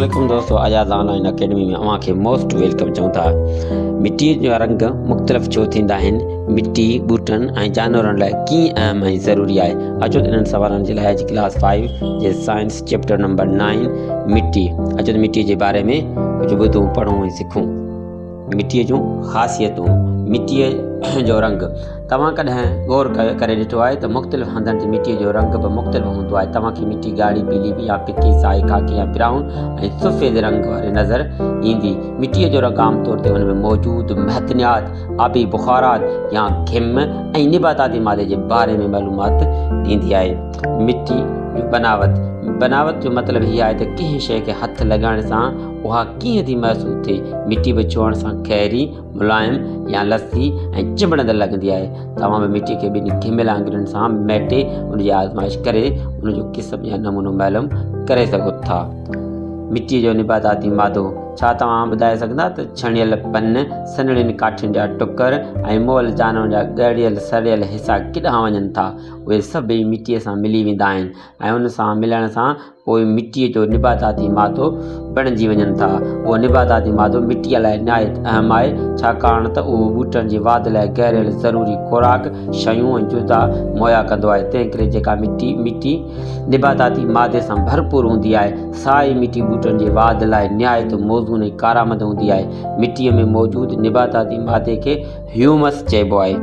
عليڪم دوستو Ayaz on line academy ۾ اوهان کي موسٽ welcome چئون ٿا. مٽي جا رنگ مختلف ڇو ٿيندا آهن؟ مٽي ٻوٽن ۽ جانورن لاء ڪيئن اهم ۽ ضروري آهي؟ اچو ته انهن سوالن جي لاء اڄ ڪلاس 5 جي سائنس چيپٽر نمبر 9 مٽي اچو ته مٽي جي باري ۾ ڪجهه ٻڌون پڙهون ۽ سکون. مٽيء جون خاصيتون، مٽيء جو رنگ، توهان ڪڏهن غور ڪري ڏٺو آهي ته مختلف هنڌن تي مٽيء جو رنگ به مختلف هوندو آهي. توهان کي مٽي ڳاڙهي، پيلي يا ڦڪي، سائي، خاڪي يا برائون ۽ سفيد رنگ واري نظر ايندي. مٽيء جو رنگ عام طور تي ان ۾ موجود معدنيات، آبي بخارات يا گهم ۽ نباتاتي مادي جي باري ۾ معلومات ڏيندي آهي. مٽي جي بناوت، بناوت جو مطلب هي آهي ته ڪنهن شيء کي هٿ لڳائڻ سان اها ڪيئن ٿي محسوس ٿئي؟ مٽي به ڇهڻ سان کهري، ملائم يا لسي ۽ چنبڙندڙ لڳندي آهي. توهان به مٽي کي ٻن گهميل آڱرين سان مهٽي ان جي آزمائش ڪري ان جو قسم يا نمونو معلوم ڪري سگهو ٿا. مٽيء جو نباتاتي مادو، ڇا توهان ٻڌائي سگهندا ته ڇڻيل پن، سنهڙين ڪاٺين جا ٽڪر ۽ مئل جانورن جا ڳريل سڙيل حصا ڪيڏانهن وڃن ٿا؟ اهي سڀئي مٽيء سان ملي ويندا آهن ۽ ان سان ملڻ سان پوء مٽيء جو نباتاتي مادو بڻجي وڃن ٿا. اهو نباتاتي مادو مٽيء لاء نهايت اهم آهي، ڇاڪاڻ ته اهو ٻوٽن جي واڌ لاء گهريل ضروري خوراڪ، شيون ۽ جزا مهيا ڪندو آهي. تنهنڪري جيڪا مٽي مٽي نباتاتي مادي سان ڀرپور هوندي آهي، سا ئي مٽي ٻوٽن جي واڌ لاء نهايت موزون ۽ ڪارآمد هوندي آهي. مٽيء ۾ موجود نباتاتي مادي کي هيومس چئبو آهي.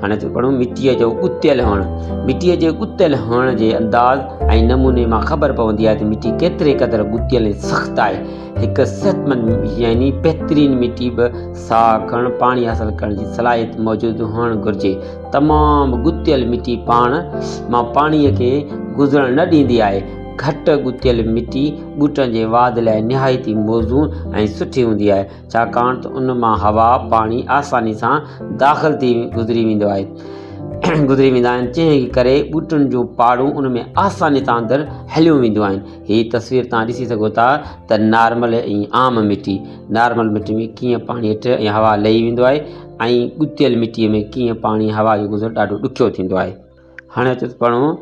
هاڻي ٿو پڙهون مٽيء جو ڳتيل هئڻ. مٽيء جي ڳتيل هئڻ جي انداز ۽ نموني مان خبر پوندي آهي ته مٽي ڪيتري قدر ڳتيل ۽ سخت آهي. هڪ صحتمند يعني بهترين مٽي به ساهه کڻڻ، پاڻي حاصل ڪرڻ جي صلاحيت موجود هئڻ گهرجي. تمام ڳتيل مٽي پاڻ مان پاڻيء کي گذرڻ نه ڏيندي آهي. گهٽ ڳتيل مٽي ٻوٽن جي واڌ لاء نهايت ئي موزون ۽ سٺي هوندي آهي. ڇاڪاڻ ته ان مان هوا، پاڻي آساني سان داخل ٿي گذري ويندو آهي گذري ويندا آهن جنهن جي ڪري ٻوٽن جون پاڙون ان ۾ آساني سان اندر هليون وينديون آهن. هي تصوير توهان ڏسي سگهو ٿا ته نارمل ۽ عام مٽي نارمل مٽي ۾ ڪيئن پاڻي هيٺ ۽ هوا لهي ويندو آهي ۽ ڳتيل مٽي ۾ ڪيئن پاڻي هوا جو گذر ڏاڍو ڏکيو ٿيندو آهي. هاڻي اچو ته پڙهون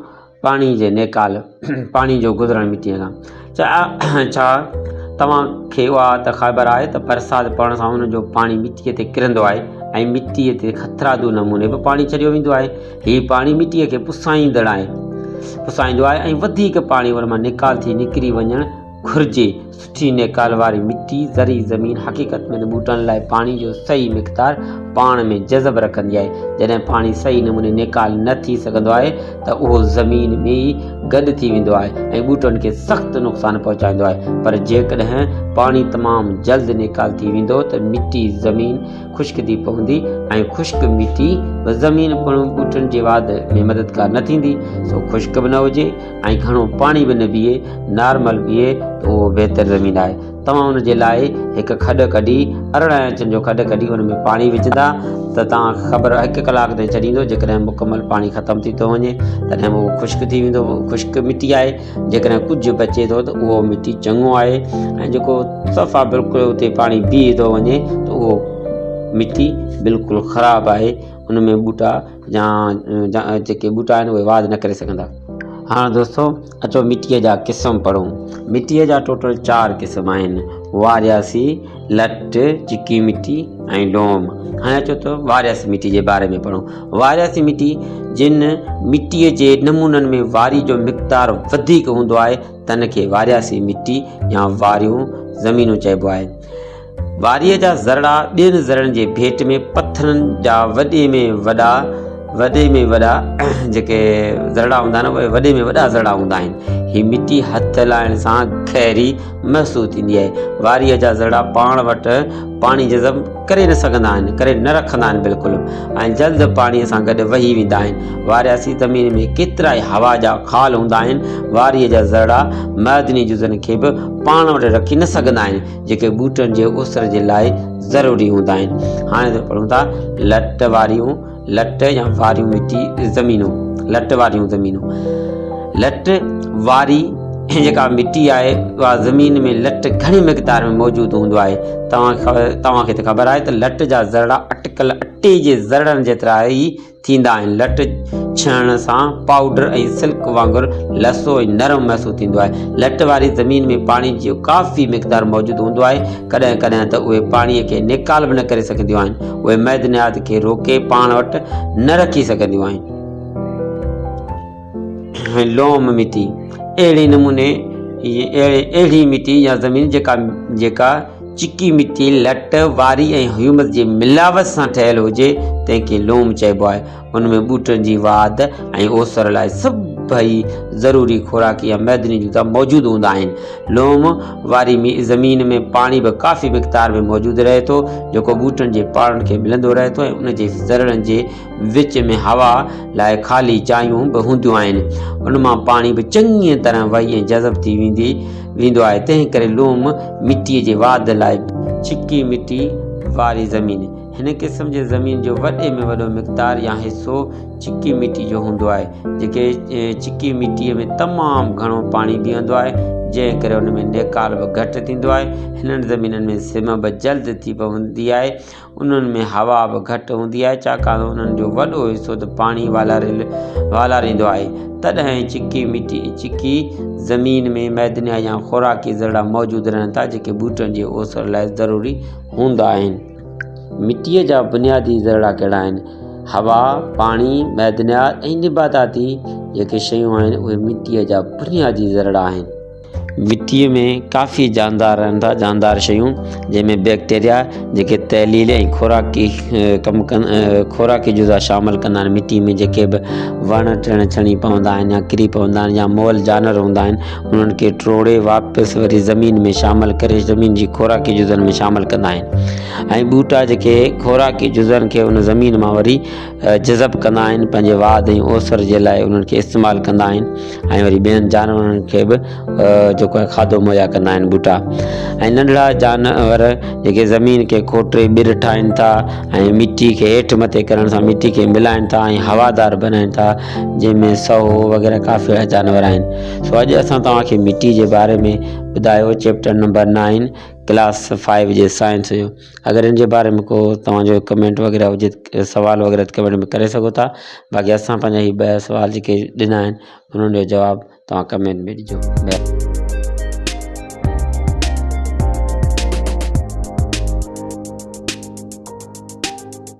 پاڻي جي نيڪال، پاڻي جو گذرڻ مٽيء کان. ڇا ڇا توهان کي اها ته خبر آهي ته برسات پوڻ سان ان جو پاڻي مٽيء تي ڪرندو آهي ۽ مٽيء تي هٿرادو نموني به پاڻي ڇڏيو ويندو آهي. هي پاڻي مٽيء کي پسائيندڙ آهي پسائيندو آهي ۽ وڌيڪ پاڻي ان مان نيڪال ٿي نڪري وڃڻ گهرجي. سٺي نيڪال واري مٽي زرعي زمين حقيقت ۾ ته ٻوٽن لاء پاڻي جو صحيح مقدار پاڻ ۾ جذب رکندي آهي. جڏهن پاڻي صحيح نموني نيڪال نه ٿي سگهندو آهي ته اهو زمين ۾ ئي گڏ ٿي ويندو آهي ۽ ٻوٽن کي سخت نقصان پهچائيندو آهي پر جيڪڏهن پاڻي تمام جلد نيڪال ٿي ويندو ته مٽي زمين خشڪ ٿي پوندي ۽ خشڪ مٽي به زمين پڻ ٻوٽن جي واڌ ۾ مددگار نه ٿيندي سو خشڪ به نه هجي ۽ گهڻو پاڻي به نه بيهي، نارمل بيهي ته اهو بهتر زمين آهي. توهان ان جي لاء هڪ کڏ ڪڍي 18 انچن جو کڏ ڪڍي ان ۾ پاڻي وجهندا ته توهان کي خبر هڪ ڪلاڪ تائين ڇڏيندو جيڪڏهن مڪمل پاڻي ختم ٿي ٿو وڃي تڏهن به اهو خشڪ ٿي ويندو خشڪ مٽي آهي جيڪڏهن ڪجهه بچي ٿو ته اهو مٽي چڱو آهي ۽ جيڪو صفا بلڪل اتي پاڻي بيهي ٿو وڃي ته اهو مٽي بلڪل خراب آهي ان ۾ ٻوٽا يا جيڪي ٻوٽا آهن اهي واڌ نه ڪري سگهندا. هاڻ دوستو اچو مٽيء جا قسم پڙهون. مٽيء جا ٽوٽل چار قسم آهن، وارياسي، لٽ، چڪي مٽي ۽ لوم. هاڻي اچو ته وارياسي مٽي جي باري ۾ پڙهون. وارياسي مٽي جن مٽيء جي نمونن ۾ واري جو مقدار وڌيڪ هوندو آهي تن کي وارياسي مٽي يا واريون زمينون چئبو آهي. واريء جا ذرڙا ٻين ذرڙن جي ڀيٽ ۾ پٿرن جا وڏي ۾ وڏا وڏي ۾ وڏا جيڪي ذرڙا هوندا آهن اهي وڏي ۾ وڏا ذرڙا هوندا آهن. هي مٽي هٿ لائڻ سان کهري محسوس ٿيندي آهي. واريء جا ذرڙا پاڻ وٽ پاڻي جذب ڪري نه سگهندا آهن، ڪري نه رکندا آهن بلڪل ۽ جلد پاڻيء سان گڏ وهي ويندا آهن. وارياسي زمين ۾ ڪيترائي هوا جا خال هوندا آهن. واريء جا ذرڙا معدني جزن کي به پاڻ وٽ رکي نه سگهندا آهن. جيڪي ٻوٽن جي اوسر جي لاء ضروري هوندا آهن. هاڻي ته پڙهون ٿا لٽ واريون لٽ يا واريون مٽي زمينون لٽ واريون زمينون لٽ واري جيڪا مٽي آهي اها زمين ۾ لٽ گهڻي مقدار ۾ موجود هوندو آهي توهان توهان کي ته خبر آهي ته لٽ جا ذرڙا اٽڪ اٽڪل اٽي جي ذرڙن جيترا ئي ٿيندا آهن. لٽ ڇهڻ سان پائوڊر ۽ سلڪ وانگر لسو ۽ نرم محسوس ٿيندو آهي. لٽ واري زمين ۾ پاڻي جو ڪافي مقدار موجود هوندو آهي. ڪڏهن ڪڏهن ته اهي پاڻي کي نيڪال به نه ڪري سگهنديون آهن. اهي معدنيات کي روڪي پاڻ وٽ نه رکي سگهنديون آهن. لوم مٽي اهڙي نموني اهڙي مٽي يا زمين جيڪا جيڪا چڪي مٽي، لٽ، واري ۽ هيومس جي ملاوت سان ٺهيل هجي تنهن کي لوم چئبو آهي. ان ۾ ٻوٽن جي واڌ ۽ اوسر لاء سڀئي ضروري خوراڪي يا معدني جزا موجود هوندا آهن. لوم واري زمين ۾ پاڻي به ڪافي مقدار ۾ موجود رهي ٿو جيڪو ٻوٽن جي پاڙن کي ملندو رهي ٿو ۽ ان جي ذرڙن جي وچ ۾ هوا لاء خالي جايون به هونديون آهن. ان مان پاڻي به چڱيء طرح وهي ۽ جذب ٿي ويندي ويندو آهي، تنهن ڪري لوم مٽيء جي واڌ لاء. چڪي مٽي واري زمين، هن قسم جي زمين جو وڏي ۾ وڏو مقدار يا حصو چڪي مٽي جو هوندو آهي، جيڪي چڪي مٽيء ۾ تمام گهڻو پاڻي بيهندو آهي، جنهن ڪري ان ۾ نيڪال به گهٽ ٿيندو آهي. هنن زمينن ۾ سم به جلد ٿي پوندي آهي. انهن ۾ هوا به گهٽ هوندي آهي ڇاڪاڻ ته انهن جو وڏو حصو ته پاڻي والاريندو آهي. تڏهن چڪي مٽي چڪي زمين ۾ معدنيا يا خوراڪي ذرڙا موجود رهن ٿا جيڪي ٻوٽن جي اوسر لاء ضروري هوندا آهن. مٽيء جا بنيادي ذرڙا ڪهڙا آهن؟ هوا، پاڻي، معدنيات ۽ نباتاتي جيڪي شيون آهن اهي مٽيء جا بنيادي ذرڙا آهن. مٽيء ۾ ڪافي جاندار رهن ٿا، جاندار شيون جنهن ۾ بيڪٽيريا جيڪي تحليل ۽ خوراڪي ڪم ڪن خوراڪي جزا شامل ڪندا آهن مٽي ۾ جيڪي به وڻ ٽڻ ڇڻي پوندا آهن يا ڪري پوندا آهن يا مئل جانور هوندا آهن انهن کي ٽوڙي واپس وري زمين ۾ شامل ڪري زمين جي خوراڪي جزن ۾ شامل ڪندا آهن ۽ ٻوٽا جيڪي خوراڪي جزن کي ان زمين مان وري جذب ڪندا آهن پنهنجي واڌ ۽ اوسر جي لاء انهن کي استعمال ڪندا آهن ۽ وري ٻين جانورن کي به جيڪو آهي کاڌو مهيا ڪندا آهن ٻوٽا ۽ ننڍڙا جانور جيڪي زمين کي کوٽي ٻر ٺاهين ٿا ۽ مٽي کي هيٺ مٿي ڪرڻ سان مٽي کي ملائين ٿا ۽ هوادار بنائين ٿا جنهن ۾ سهو وغيره ڪافي اهڙا جانور آهن سو اڄ اسان توهان کي مٽي جي باري ۾ ٻڌايو chapter number nine class five جي سائنس جو اگر ان جي باري ۾ ڪو توهان جو ڪمينٽ وغيره هجي سوال وغيره ته ڪمينٽ ۾ ڪري سگهو ٿا باقي اسان پنهنجا هي ٻه سوال جيڪي ڏنا آهن انهن جو جواب توهان ڪمينٽ ۾ ڏجو.